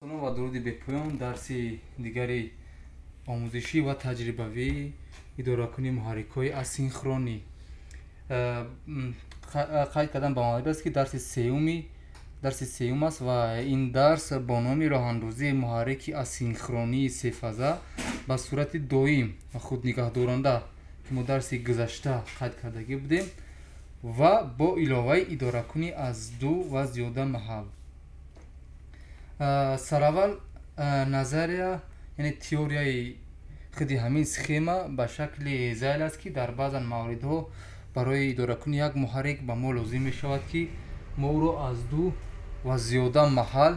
Салом ва дуруди бепоён. Дарси дигари омӯзишӣ ва таҷрибавии идоракунии муҳаррикҳои асинхронӣ. Қайд кардан ба маврид аст, ки дарси сеюм аст ва ин дарс бо номи роҳандозии муҳаррики асинхронии сефаза ба сурати доим ва худнигаҳдоранда, ки мо дарси гузашта қайд кардагӣ будем, ва бо иловаи идоракунӣ аз ду ва зиёда маҳал. Сараввал назария, яъне теорияи худи ҳамин схема ба шакли зайл аст, ки дар баъзан мавридҳо барои идоракунии як муҳаррик ба мо лозим мешавад, ки мо ӯро аз ду ва зиёда маҳал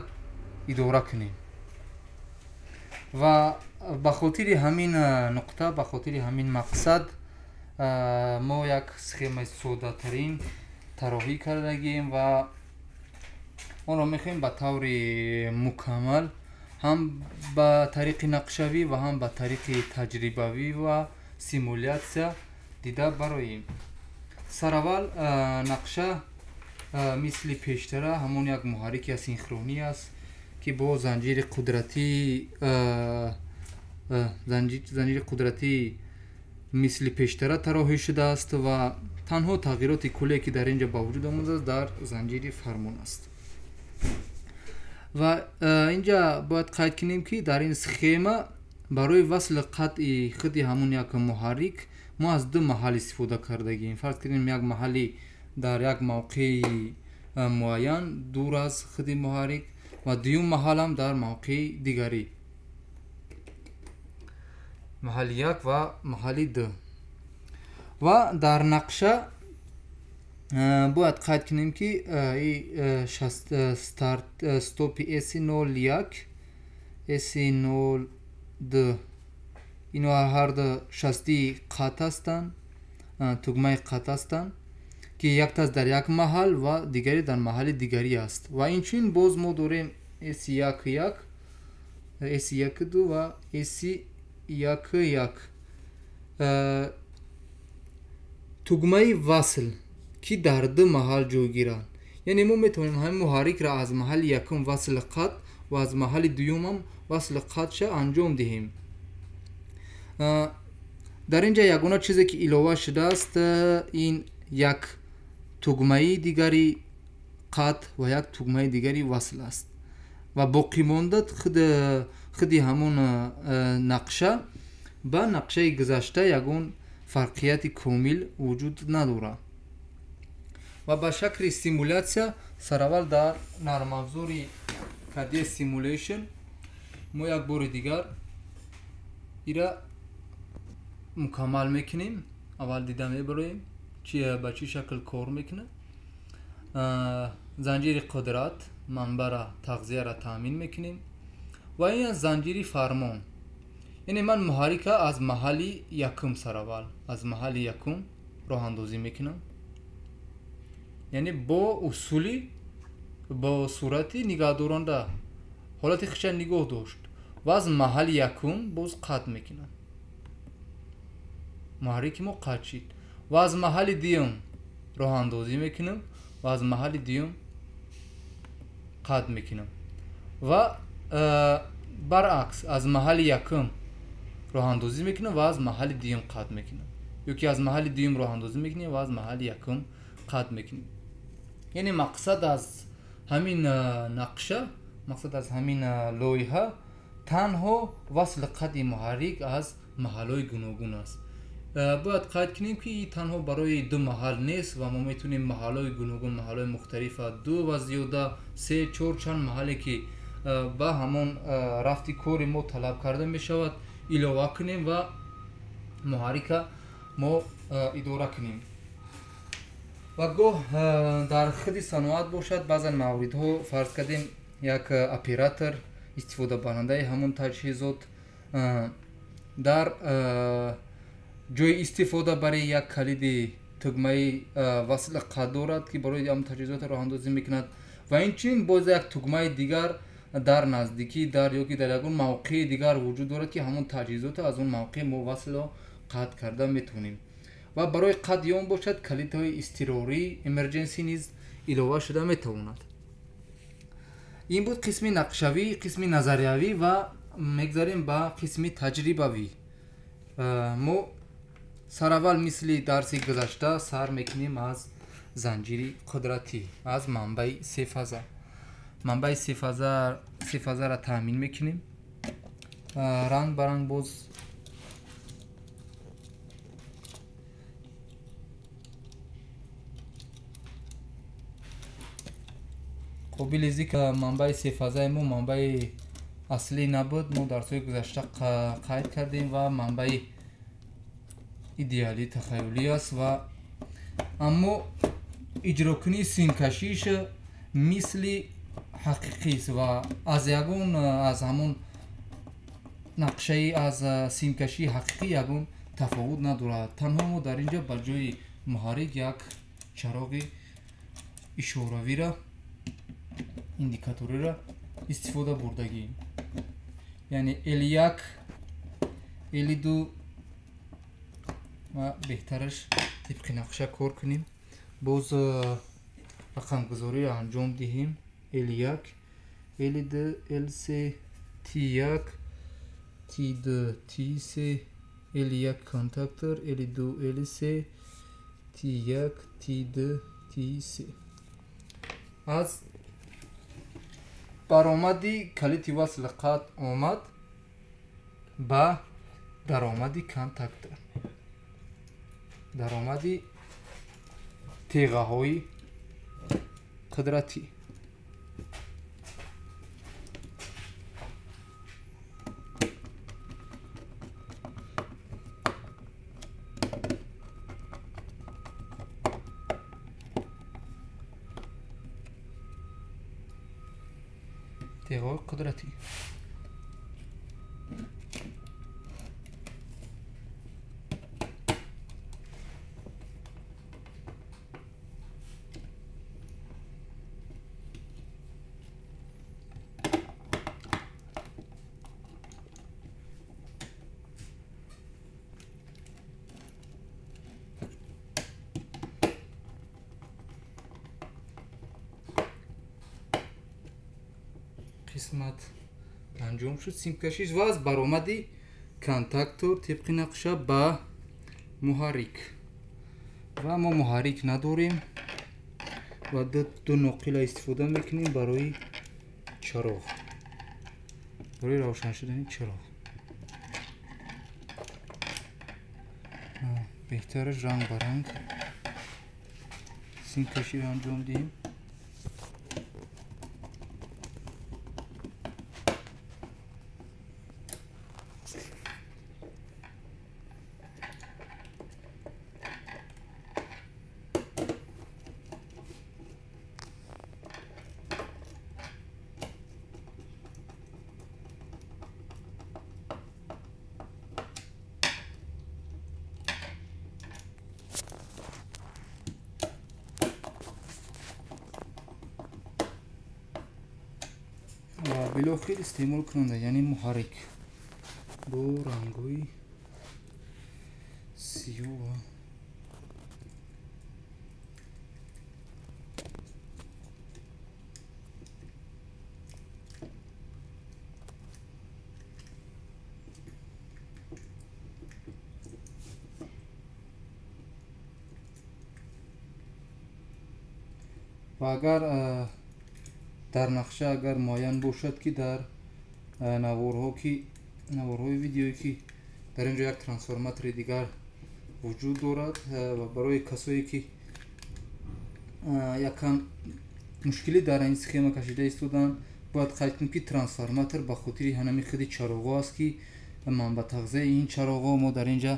идора кунем. Ва ба хотири ҳамин нуқта, ба хотири ҳамин мақсад мо як схемаи соддатарин тарроҳӣ кардагием ва онро мехоҳем ба таври мукаммал ҳам ба тариқи нақшавӣ ва ҳам ба тариқи таҷрибавӣ ва симулятсия дида бароем. Сараввал нақша мисли пештара ҳамон як муҳаррики асинхронӣ аст, ки бо занҷири қудратӣ мисли пештара тарроҳӣ шудааст ва танҳо тағйироти кулле, ки дар ин ҷо ба вуҷуд омадааст, дар занҷири фармон аст. Ва инҷа бояд қайд кунем, ки дар ин схема барои васли қатъи худи ҳамон як муҳаррик мо аз ду маҳал истифода кардагием. Фарз кунем, як маҳалли дар як мавқеи муайян дур аз худи муҳаррик ва дуюм маҳалам дар мавқеи дигарӣ, маҳалли як ва маҳалли ду. Ва дар нақша бояд қайд кунем, ки старт стопи S 01, S 02, ино ҳарду шастии қатъ ҳастанд, тугмаи қатъ ҳастанд, ки яктас дар як маҳал ва дигаре дар маҳалли дигарӣ аст. Ва инчунин боз мо дорем S 1 1, S 1 2 ва S 1 1, тугмаи васл, ки дар ду маҳал ҷойгиранд. Яъне мо метавонем ҳамин муҳаррикро аз маҳалли якум васли қатъ ва аз маҳалли дуюмам васли қатъша анҷом диҳем. Дар ин ҷа ягона чизе, ки илова шудааст, ин як тугмаи дигари қатъ ва як тугмаи дигари васл аст ва боқӣ монда худи ҳамон нақша ба нақшаи гузашта ягон фарқияти комил вуҷуд надорад. Ва ба шакли симулятсия сараввал дар нармафзори CADEA Simulation мо як бори дигар ира мукаммал мекунем. Аввал дида мебароем, ба чӣ шакл кор мекунад. Занҷири қудрат, манбара, тағзияра таъмин мекунем ва ин аз занҷири фармон. Яъне ман муҳаррика аз маҳалли якум, сараввал аз маҳалли якум роҳандозӣ мекунам, яъне бо усули бо сурати нигаҳдоранда ҳолати хиша нигоҳ дошт ва аз маҳалли якум боз қатъ мекунам. Муҳаррики мо қатъ шид ва аз маҳалли дуюм роҳандозӣ мекунам ва аз маҳалли дуюм қатъ мекунам ва баръакс аз маҳалли якум роҳандозӣ мекунам ва аз маҳалли дуюм қатъ мекунам ё ки аз маҳалли дуюм роҳандозӣ мекунем ва аз маҳалли якум қатъ мекунем. Яъне мақсад аз ҳамин нақша, мақсад аз ҳамин лоиҳа танҳо васли қатъи муҳаррик аз маҳалҳои гуногун аст. Бояд қайд кунем, ки танҳо барои ду маҳал нест ва мо метавонем маҳалҳои гуногун, маҳалҳои мухталифа, ду ва зиёда, се, чор, чанд маҳалле, ки ба ҳамон рафти кори мо талаб карда мешавад, илова кунем ва муҳаррика мо идора кунем. Ва гоҳ дар худи саноат бошад, баъзан мавридҳо, фарз кардем, як оператор, истифодабарандаи ҳамон таҷҳизот, дар ҷои истифода барои як калиди тугмаи васл қатъ дорад, ки барои ҳамон таҷҳизот роҳандозӣ мекунад, ва инчунин боз як тугмаи дигар дар наздикӣ дар ё ки дар ягон мавқеи дигар вуҷуд дорад, ки ҳамон таҷҳизотро аз он мавқеъ мо васлро қатъ карда метавонем. Ва барои қатъи он бошад, калидҳои изтирорӣ, emergency низ илова шуда метавонад. Ин буд қисми нақшавӣ, қисми назариявӣ ва мегзарем ба қисми таҷрибавӣ. Мо сараввал мисли дарси гузашта сар мекунем аз занҷири қудратӣ, аз манбаи сефаза. Манбаи сефазаро таъмин мекунем. Ранг ба ранг боз қобили зикр, манбаи сефазаи мо манбаи аслӣ набуд. Мо дарсҳои гузашта қайд кардем ва манбаи идеалӣ тахаюлӣ аст ва аммо иҷрокунии симкашиш мисли ҳақиқист ва аз ягон аз ҳамон нақшаи аз симкашии ҳақиқӣ ягон тафовут надорад. Танҳо мо дар ин ҷо ба ҷои муҳаррик як чароғи ишоравиро, индикаториро истифода бурдагием. Яъне L1, L2 ва беҳтараш тибқи нақша кор кунем. Боз рақамгузориро анҷом диҳем. L1, L2, L3, T1, T2, T3, L1 контактор, L2, L3, T1, T2, T3. Аз баромади калити васли қатъ омад ба даромади контактор, даромади теғаҳои қудратӣ. Теғаҳои қудратӣ. Қисмат анҷом шуд симкашиш ва аз баромади контактор тибқи нақша ба муҳаррик. Ва мо муҳаррик надорем ва ду ноқила истифода мекунем барои чароғ, барои равшан шудани чароғ. Беҳтараш ранг ба ранг симкаширо анҷом диҳем. Билохир истеъмолкунанда, яъне муҳаррик бо рангҳои сиёҳ ва ва агар дар нақша агар муайян бошад ки дар наворҳо ки наворҳои видеое ки дар ин ҷо як трансформатори дигар вуҷуд дорад ва барои касое ки якам мушкилӣ дар ин схема кашида истоданд, бояд қайд кунем ки трансформатор ба хотири ҳанами худи чароғҳо аст ки манбаъ тағзияи ин чароғҳо мо дар ин ҷа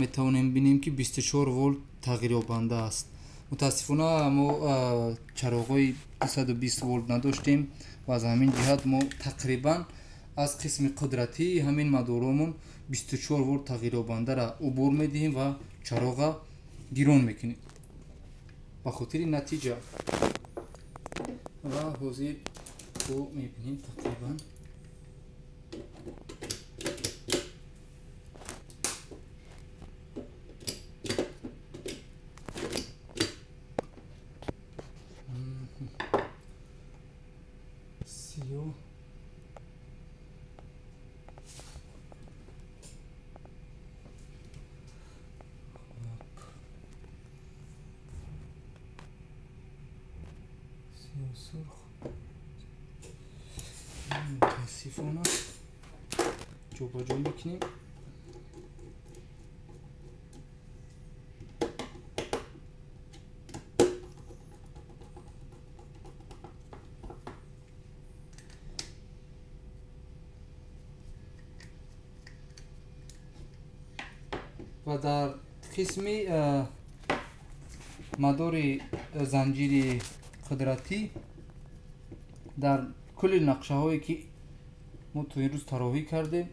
метавонем бинем ки 24 волт тағйирёбанда аст. Мутаассифона мо чароғҳои 220 волт надоштем ва аз ҳамин ҷиҳат мо тақрибан аз қисми қудратии ҳамин мадоромон 24 волт тағйирёбандаро убур медиҳем ва чароға гирон мекунем ба хотири натиҷа. Ва ҳозир бо мебинем тақрибан Сурх. Мутаассифона ҷобаҷо мекунем. Ва дар қисми мадори занҷири қудратӣ дар кулли нақшаҳое ки мо то ин рӯз тароҳӣ кардем,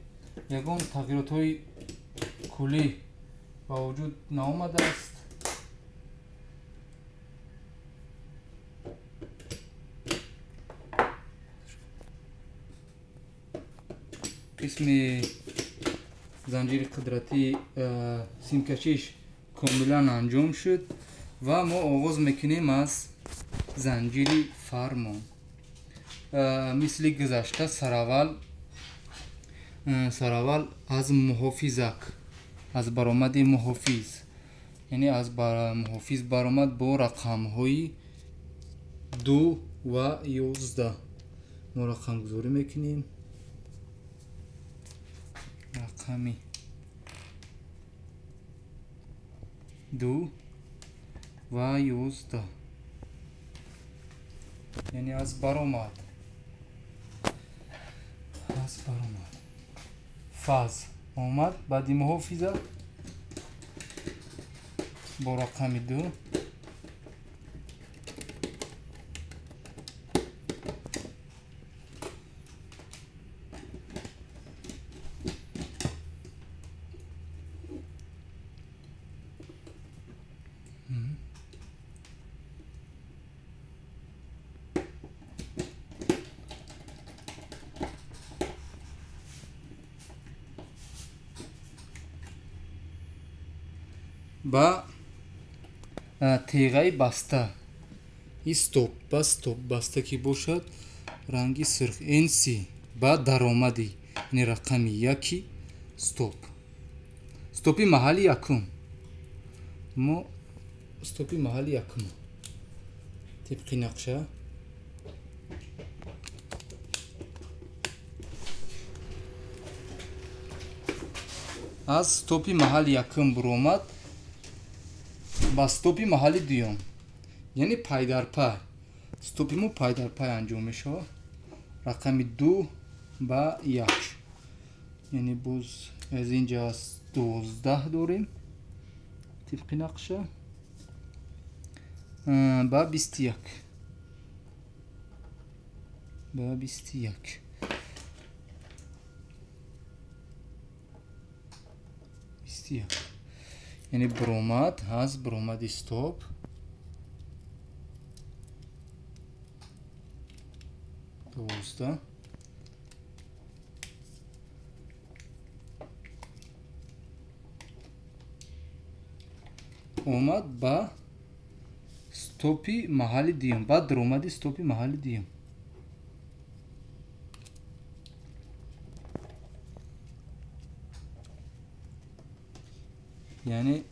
ягон тағйиротҳои куллӣ ба вуҷуд наомадааст. Қисми занҷири қудратӣ симкашиш комилан анҷом шуд ва мо оғоз мекунем аз занҷири фармон. Мисли гузашта сараввал аз муҳофизак, аз баромади муҳофиз, яъне аз муҳофиз баромад бо рақамҳои 2 ва 11 мо рақамгузорӣ мекунем. Рақами 2 ва 11, яъне аз баромад, фаз омад баъди муҳофиза бо рақами 2 ба теғаи баста, и стоп, ба стоп баста ки бошад ранги сурх, NC ба даромади, яъне рақами 1 стоп, стопи маҳалли якум. Мо стопи маҳалли якум тибқи нақша аз стопи маҳалли якум буромад ба стопи маҳалли дуюм, яъне пайдарпай. Стопи мо пайдарпай анҷом мешавад. Рақами 2 ба 1, яъне боз аз инҷа аз 12 дорем тибқи нақша ба 21, ба 21. Яъне буромад аз буромади стоп 12 омад ба стопи маҳалли дуюм, ба даромади стопи маҳалли дуюм. Яъне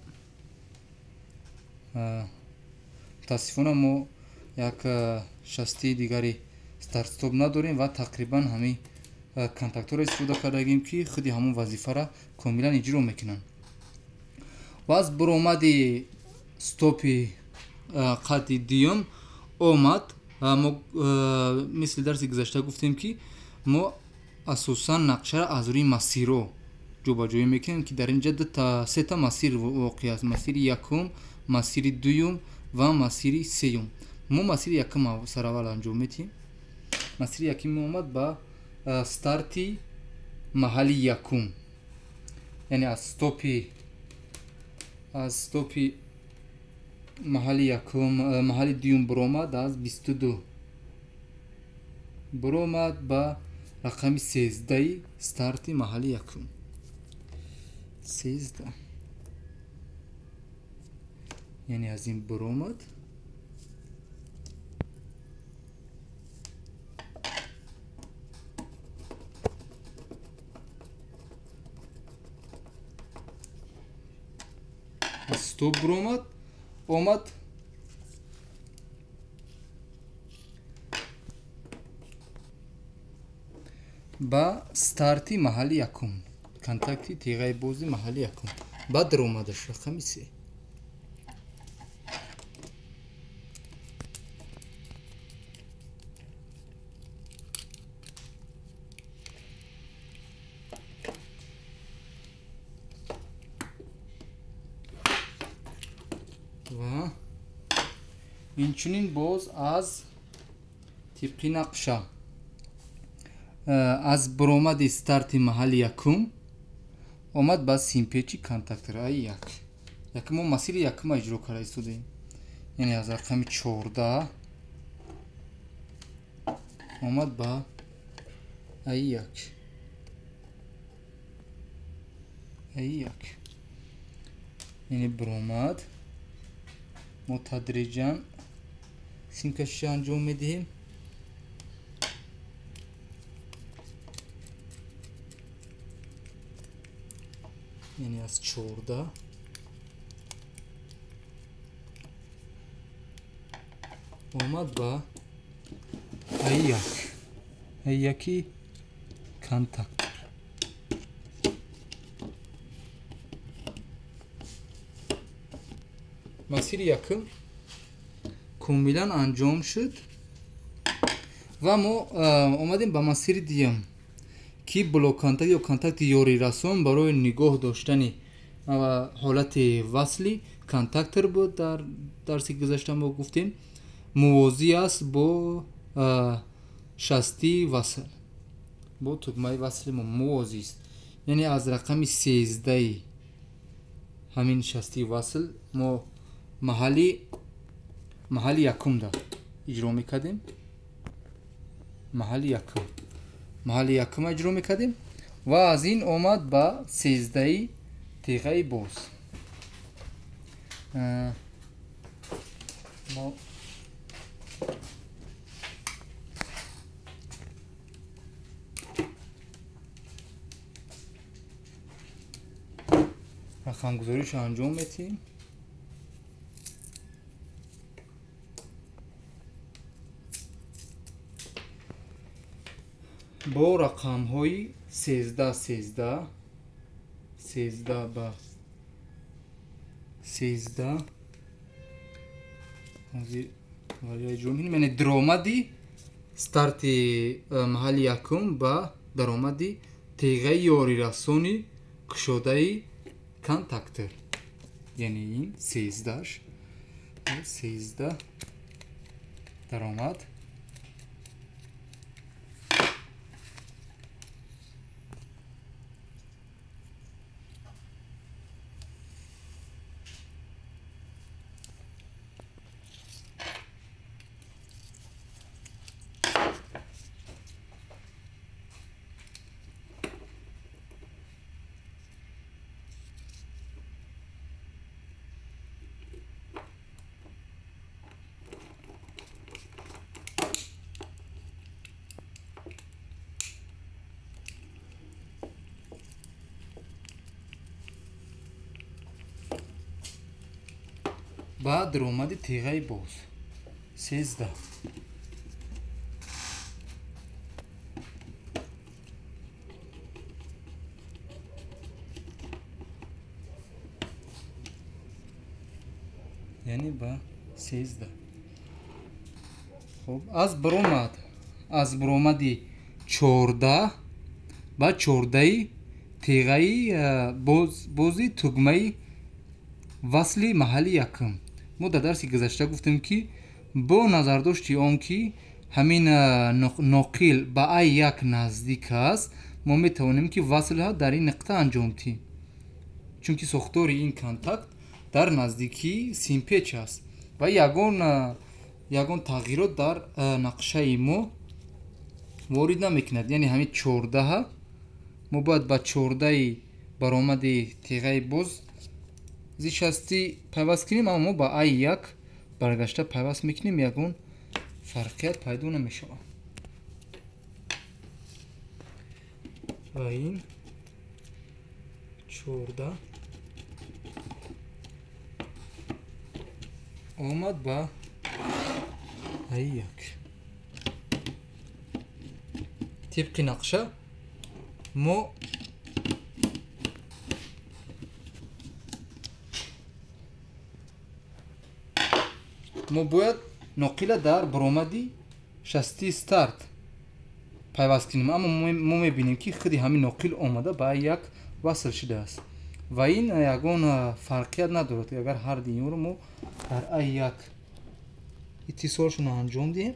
мутаассифона мо як шастии дигари старт-стоп надорем ва тақрибан ҳамин контактҳоро истифода кардагим ки худи ҳамон вазифаро комилан иҷро мекунанд. Ва аз буромади стопи қадди дуюм омад, мо мисли дарси гузашта гуфтем ки мо асосан нақшаро аз рӯи масирҳо ҷобаҷоӣ мекунем, ки дар инҷа сета масир воқеъ аст: масири якум, масири дуюм ва масири сеюм. Мо масири якум сараввал анҷом медиҳем. Масири якум омад ба старти маҳалли якум, яъне аз стопи маҳалли якум, маҳалли дуюм буромад аз 22 буромад ба рақами 13 старти маҳалли якум, 13, яъне аз ин буромад аз стоп буромад, омад ба старти маҳалли якум, контакти теғаи бози маҳалли якум, ба даромадаш рақами 3. Ва инчунин боз аз тибқи нақша аз баромади старти маҳалли якум омад ба симпечи контактораи 1. Якум мо масири якума иҷро карда истодаем, яъне аз рақами 14 омад ба ай 1, яъне баромад. Мо тадриҷан симкашиша анҷом медиҳем. Яъне аз 14 омад ба ай 1, ай 1 контакт. Масири якум комилан анҷом шуд ва мо омадем ба масири дуюм, ки блок-контакт ё контакти ёрирасон барои нигоҳ доштани ҳолати васли контактор буд. Дар дарси гузашта мо гуфтем мувозӣ аст бо шасти васл, бо тугмаи васли мо мувозист, яъне аз рақами 13 ҳамин шасти васл мо маҳалли якумда иҷро мекардем, маҳалли якума иҷро мекардем ва аз ин омад ба 13 теғаи боз. Мо рақамгузориша анҷом медиҳем. Бо рақамҳои 13 13 13 ба 13 ҳозир иҷро мекунем, яъне даромади старти маҳалли якум ба даромади теғаи ёрирасони кушодаи контактор, яъне ин 13-ш 13 даромад ба даромади теғаи боз 13. Яъне ба 13. Хоб, аз баромади 14 ба 14 теғаи бози тугмаи васли маҳалли якум. Мо дар дарси гузашта гуфтем, ки бо назардошти он ки ҳамин ноқил ба ай 1 наздик аст, мо метавонем ки васлҳа дар ин нуқта анҷом диҳем, чунки сохтори ин контакт дар наздикии симпеч аст ва ягон тағйирот дар нақшаи мо ворид намекунад. Яъне ҳамин 14 мо бояд ба 14 баромади теғаи боз зишастӣ пайваст кунем, аммо мо ба ай 1 баргашта пайваст мекунем, ягон фарқият пайдо намешавад. Ва ин 14 омад ба ай 1. Тибқи нақша Мо бояд ноқила дар баромади шасти старт пайваст кунем, аммо мо мебинем, ки худи ҳамин ноқил омада ба як васл шудааст ва ин ягон фарқият надорад. Агар ҳар дуюмро мо дар ай як иттисолшонро анҷом диҳем,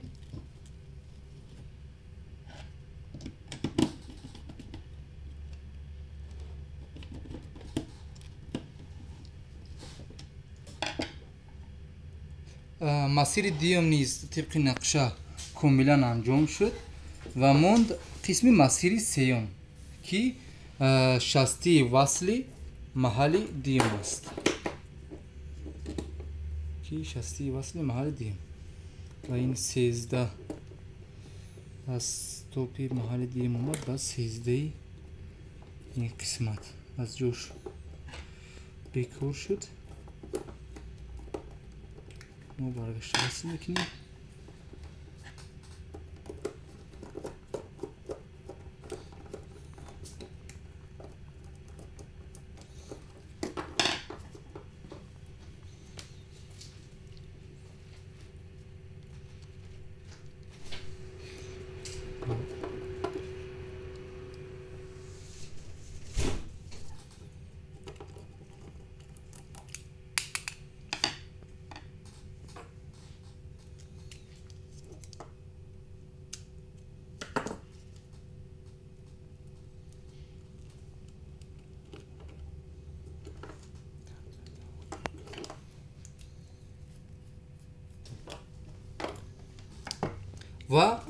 масири дуюм низ тибқи нақша комилан анҷом шуд ва монд қисми масири сеюм, ки шастии васли маҳалли дуюм аст, ки шастии васли маҳалли дуюм ва ин 13 аз топи маҳалли дуюм омад ба 13 ин қисмат аз ҷош бекор шуд. Мо баргашта васл мекунем. Ва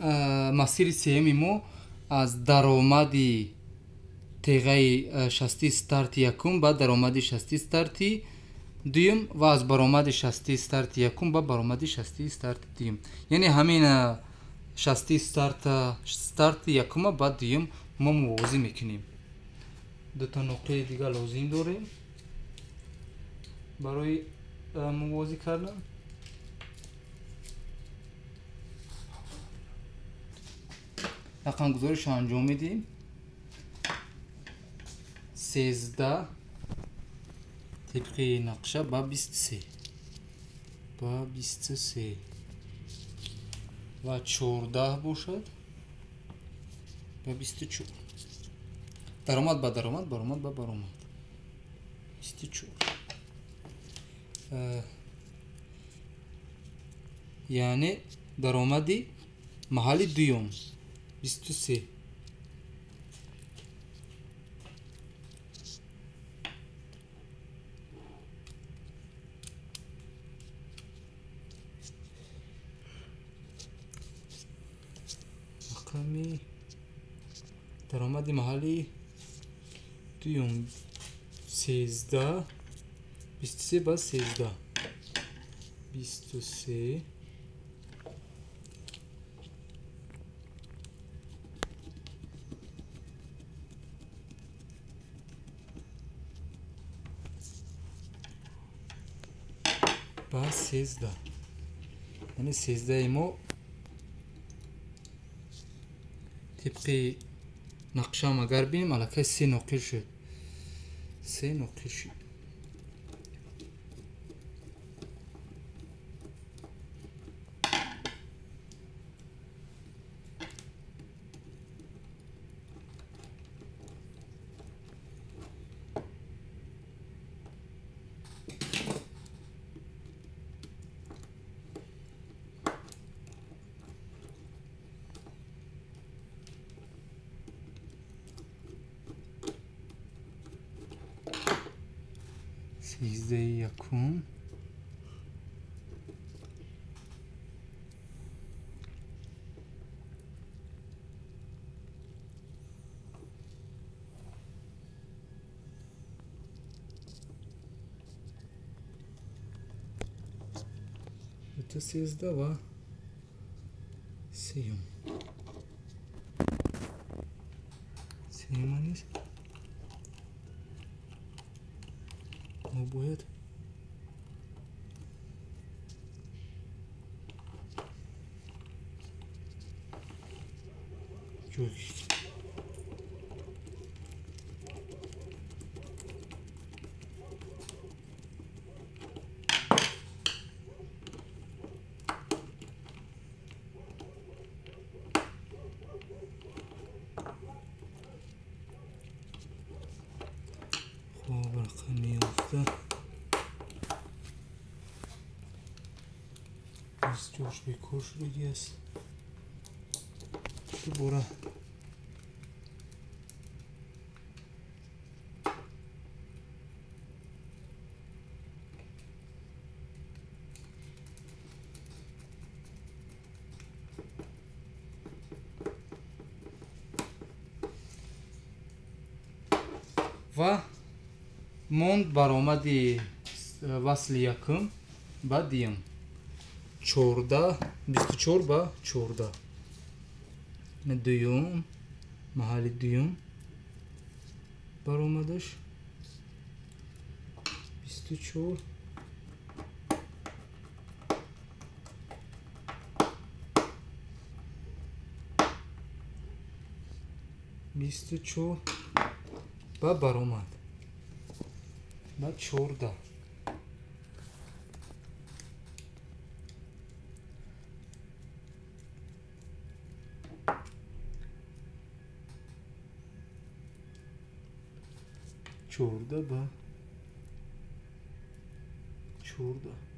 масири сеюми мо аз даромади теғаи шасти старти якум ба даромади шасти старти дуюм ва аз баромади шасти старти якум ба баромади шасти старти дуюм, яъне ҳамин шасти старти якума ба дуюм мо мувозӣ мекунем. Дута ноқили дигар лозим дорем барои мувозӣ кардан. Рақамгузоришро анҷом медиҳем. 13 тибқи нақша ба 23, ба 23 ва 14 бошад ба 24. Даромад ба даромад, баромад ба баромад. 24. Яъне даромади маҳалли дуюм 23. Рақами даромади маҳалли дуюм 13, 23 ба 13, 23 ба 13. Яъне 13 мо тибқи нақшаам агар бинем, аллакай се ноқил шуд, се ноқил шуд. Сездаи якум это 13 ва сеюм. Сеюма низ мо бояд ҷой. Рақами 11 аз ҷош бекор шудагӣ аст. Дубора ва монд баромади васли якум ба дуюм. 14, 24 ба 14. Дуюм, маҳалли дуюм баромадаш 24. 24 ба баромад ба 14. 14 ба 14.